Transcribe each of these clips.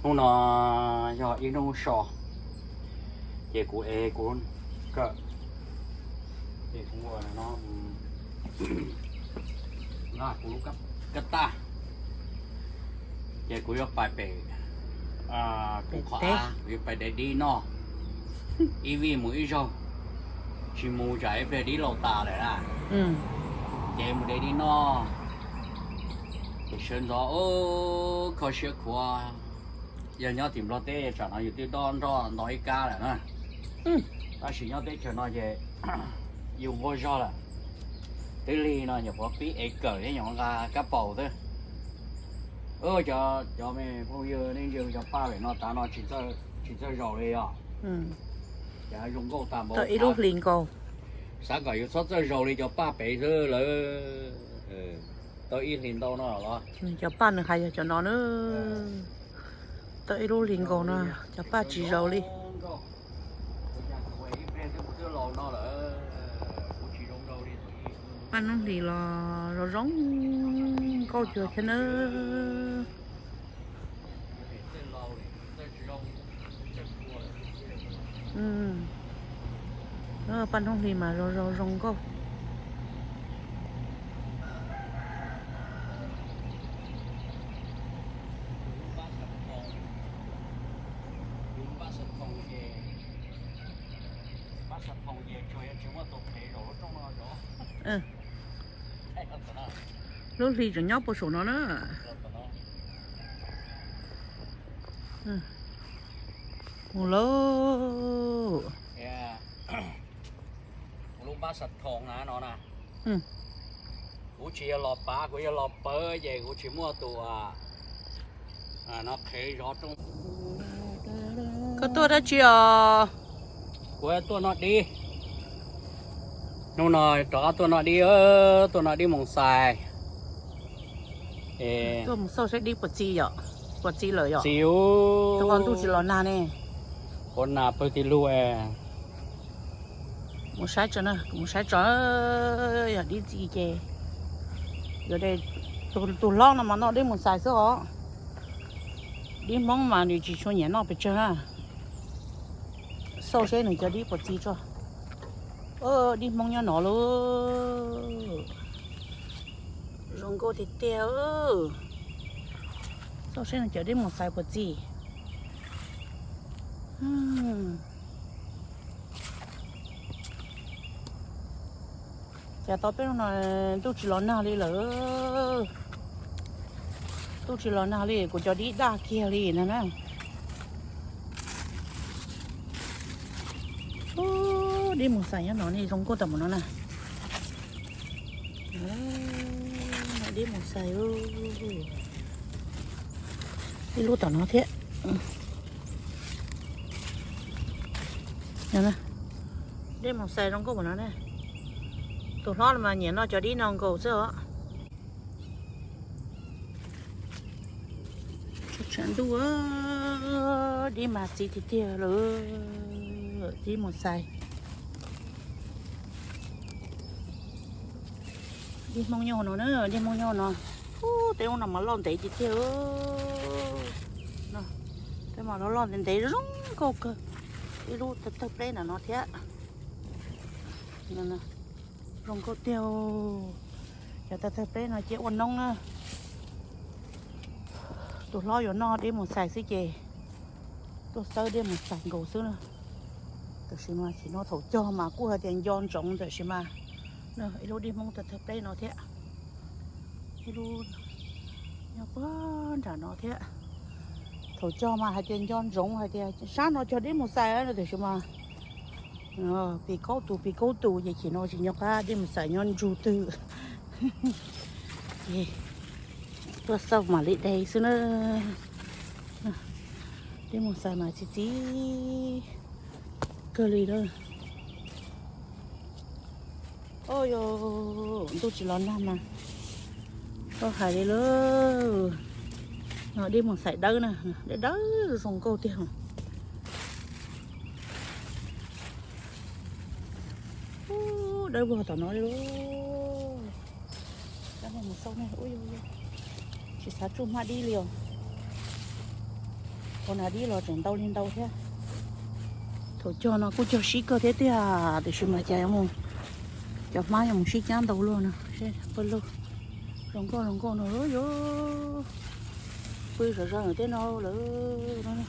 Hnub no yog ib hnub so, ces kuv ev kuv kawm, ces kuv ua no, kuv lub kab taj, ces kuv yuav pais pem, kuv qhov av, kuv yuav pais de dib noj, ib vij mus ib zaug, tsis mus tsam ib pliag dib laus tas lawm na. Ces mus de dib noj, ces sawv ntxov kho siab khuav. Yog nyob tim Nplog teb tsam no yus twb dob nroj nto ib kab lawm na. Tab sis nyob teb chaws no ces yus nquag zog lawm. Twb lig no nyuam qhuav pib ev kawm thiab nyuam qhuav nqa kab paus xwb. Cov, cov me phooj ywg nej ntsia cov paj pem no tav no tsis txawj zaus li os. Ces zoo nkauj tag npaum ib lub hlis nkaus. Xav kom yus txhob txawj zaus li cov paj pem xwb lawm. Tau ib hlis ntau no los. Cov paj nws hais yog cov no na. Tau ib lub hlis nkaus no cov paj tsis zaus li. Paj hnub hlis los zoo zoo nkauj cuag thiab na. Paj hnub hlis mas zoo zoo zoo nkauj. Lub hli tseem nyob puag saum no na. Mus lauj. Kuv lub npab xav thoom na no na. Kuv tsis yog los pav, kuv yog los pawv ces kuv tsis muaj tus no qhev zov rooj. Koj tuaj dab tsi os? Kuv tuaj noj dib. Hnub no rov qab tuaj noj dib, tuaj noj dib mus xais. Tuaj mus xauj saib dib puas txi yom, puas txi lawm yom. Txi ub. Tus qos ntuj tsis los nag ne. Ua nas pawg ti lug. Mus saib tso na, mus saib tso, yog dib txi ces yog de, tus hlob no mas noj dib mus xais xwb os. Dib Hmoob mas nws tsis tshua nyiam noj pes tsawg na. Xauj seb nws cov dib puas txi tso. Dib Hmoob nyob no lauj. Zoo nkauj tiag tiag. Xauj seb nws cov dib mus xais puas txi. Cas tau peb hnub no ntuj tsis los nag li lawm. Ntuj tsis los nag li kuv cov dib daj kiag li no na. Dib mus xais nyob no ne zoo nkauj tag mus no na. Dib mus xais ib lub tom no thiab. Dib mus xais zoo nkauj mus no na. Tus hlob mas nyiam noj cov dib no nkaus xwb os. Tshav ntuj, dib mas txi tiag tiag lawm, dib mus xais. Dib Hmoob nyob no na, dib Hmoob nyob no. Ub, tej ub no mas loj ntev tiag tiag. Tej mas loj loj ntev ntev zoo nkauj kawg. Ib lub tawg tawg pleb ntawm no thiab. Zoo nkauj tiag. Cov tawg tawg pleb no cia ua noob na. Tus hlob yuav noj dib mus xais xwb ces tuaj xawb dib mus xais nkaus xwb na. Tab sis mas tsis no thaum cog mas kuj hais tias nco ntsoov tab sis mas ib lub dib Hmoob tawg tawg pleb no thiab. Ib lub nyob puag nram no thiab. Thaum cog mas hais tias nco ntsoov hais tias sab no cog dib mus xais no tab sis mas pis kaub tus pis kaub tus ces chim no tsis nco qab dib mus xais nyob ntsug twg. Ces tuaj xauj mam li de xwb na. Dib mus xais mas txi txiv kawg li lawm. Oj yog ntuj tsis los nag mas tau hais li lawm. No dib mus xais dawb na, dawb dawb zoo nkauj tiag. Ub, dawb vog tom no li lauj. Mus xauj ne, ub yog, Xav tsuj hmab dib li os. Qhov na dib los tseem ntau li ntau thiab. Thaum cog no kuj cog sib kawg thiab tiag, tiam sis mas cas cov hmab yuav mus sib cab ntau luaj no. Pw lug zoo nkauj zoo nkauj no yuav pw zom zaws tej no lawm.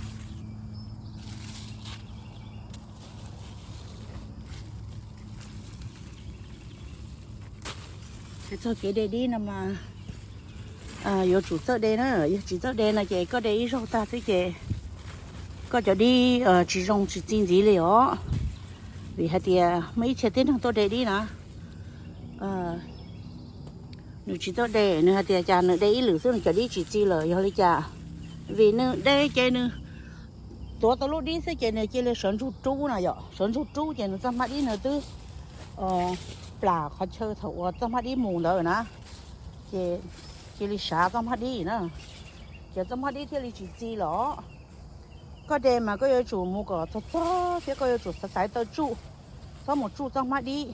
Hais txog kev de dib no mas yuav tsum txawj de na, yog tsis txawj de no ces koj de ib zaug tag xwb ces koj cov dib tsis zoo tsis txi ntxiv li os. Vim hais tias muaj ib txhia tib neeg tuaj de dib na, nws tsis txawj de, nws hais tias cas nws de ib lwm xwb nws cov dib tsis txi lawm, yog li cas? Vim nws de ces nws tuav tau lub dib xwb ces nws cia li sawv ntsug rub na yom, sawv ntsug rub ces nws txoj hmab dib nws twb plam qhov chaw thaum uas txoj hmab dib mus ntawd na, ces cia li sav txoj hmab dib na, ces txoj hmab dib thiaj li tsis txi los. Koj de mas koj yuav tsum mus kom txog txog thiab koj yuav tsum xaiv taw tsuj, txhob mus tsuj txoj hmab dib,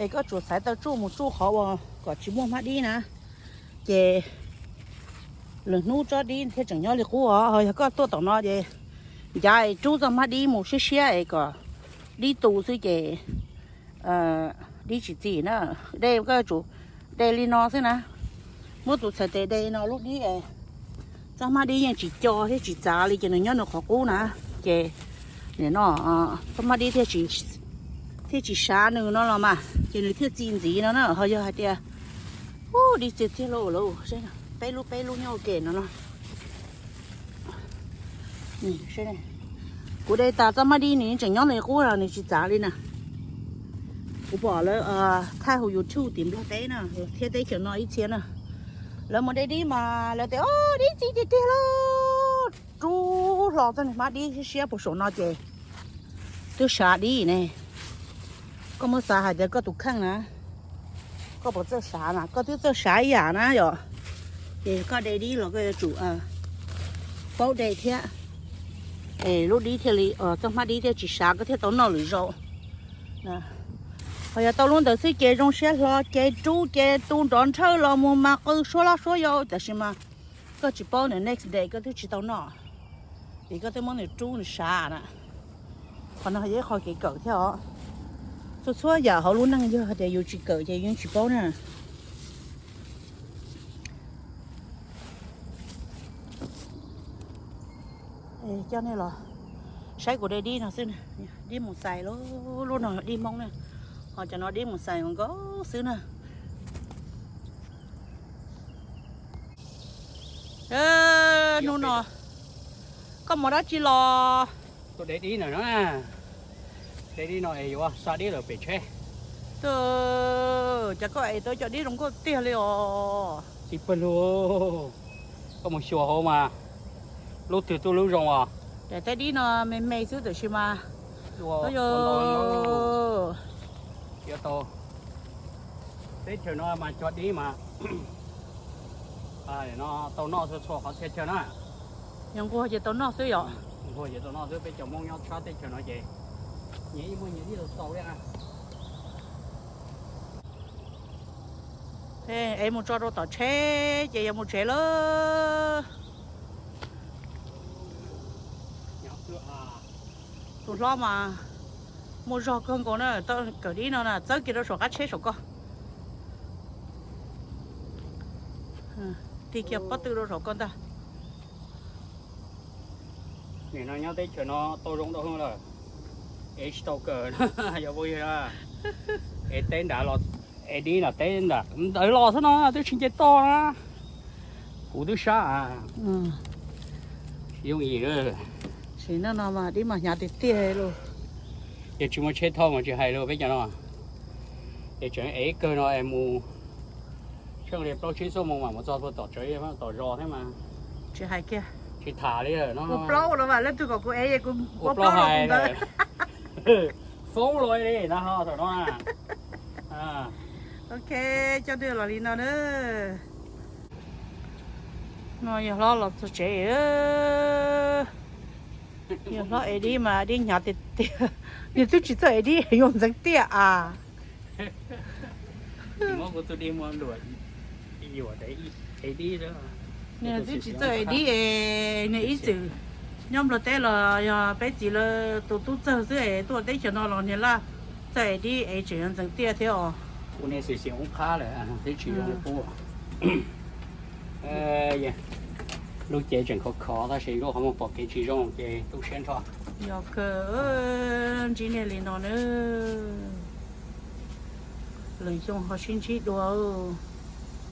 es koj tsum xaiv taw tsuj mus tsuj qhov uas kom tsis muaj hmab dib na, ces lwm hnub tsob dib thiaj tseem nyob li qub os. Ho yog koj tuaj tom no ces ncav es rub txoj hmab dib mus siab siab es kom dib tu xwb ces dib tsis txi na. De koj yuav tsum de li no xwb na, muab tus txhais tes de no lub dib es txoj hmab dib yeej tsis co thiab tsis txav li ces nws nyob nws qhov qub na, ces nim no txoj hmab dib thiaj tsis sav nws no los mas ces nws thiaj txi ntxiv no na. Ho yog hais tias ub dib txi tiag lauj, peb lub peb lub nyob ua ke no no. Kuv de tas txoj hmab dib nws tseem nyob nws qub los nws tsis txav li na. Kuv pom lawv thaij hauv YouTube tim Nplog teb na thiab teb chaws no ib txhia na, lawv mus de dib mas lawv tias dib txi tiag tiag lauj, rub hlo txoj niag hmab dib siab siab puag saum no ces twb sav dib ne. Koj muab xav hais tias koj tus kheej na, koj puas txawj sav na? Koj twb txawj sav ib yam na yom, ces koj de dib los koj yuav tsum paub de thiab, es lub dib thiaj li, txoj hmab dib thiaj tsis sav koj thiaj tau noj lwm zaus. Ho yog tau lub ntawd xwb ces zoo siab hlo ces rub ces tu nrov nrhawj los mus mas qw suab loj suab yau, tiam sis mas koj tsis paub nws next day koj twb tsis tau noj, vim koj twb muab nws rub nws sav na. Qhov no yog ib qho kev kawm thiab os. Txhua txhua yam hauv lub neej yog hais tias yus tsis kawm ces yus tsis paub na. Coj nej los saib kuv de dib no xwb, dib mus xais lub, lub no dib Hmoob na, ho cov no dib mus xais nkaus xwb na. Hnub no koj mus dab tsi los? Tuaj de dib no, de dib no es yuav xa dib lawm pem tsheb. Cas koj es tau cov dib zoo nkauj tiag li os. Txiv pawg lug, koj mus xyuas hauv mas lub twg tuaj lub zoo os. Tej dib no me me xwb tiam sis mas yuav tau teb chaws no mas cog dib mas tau noj txhua txhua qhov txhia chaw na. Yog nquag ces tau noj xwb yom. Nquag ces tau noj xwb, peb cov Hmoob nyob tshab teb chaws no ces nyias ib muaj nyias dib tau tau li. Es mus tso rau tom tsheb ces yuav mus tsev lawm. Tus hlob mas muaj zog kawg nkaus na, kawm dib no na, txawb kiag rau saum qab tsheb saum ko. Tig kiag pob tw rau saum ko ntag. Nim no nyob teb chaws no tau zoo dhau lawm, es tsis tau kawm, yog phooj ywg, es teb nrad los, es dib nram teb nrad ntawd los xwb no twb tsis nce toj na. Kuv twb sab, yooj yim. Sim neej no mas dib mas hnyav tiag tiag lauj. Yog tsis muaj tsheb thauj mas tsis hais lauj peb cov no. Es tseem ev kawg no es mus tsheej li plaub tsib xuab moos mas mus txog puag tom tsev, tom zos thiab mas. Tsis hais kiag, tsis tham li lawm no. Ua plaub los mas leej twg kom kuv ev kuv ua plaub hais lawm. Foob los li na ho thaum no. Ok, coj nej los li no na. No yog hlob los txog tsev, yog hlob ev dib mas dib hnyav tiag tiag. Nws twb tsis txawj ev dib yuav ntxeev tiaj a. Muab kuv tus dib muag luam yuam tes ib Niag twb tsis txawj ev dib es niag ib txwm nyob Nplog teb los yog peb txiv lawv tus tub txawg xwb es tuaj teb chaws no los niag laj txawj ev dib es tseem yuav ntxeev tiaj thiab os. Ua niag xwm xim ub qab lawm twb tsis zoo li qub. Lub cev tseem khov khov tab sis lub qhov muag pom kev tsis zoo ces tu siab nrho. Yog kawg, ntsib niag li no na, lwm xyoo ho sib ntsib dua.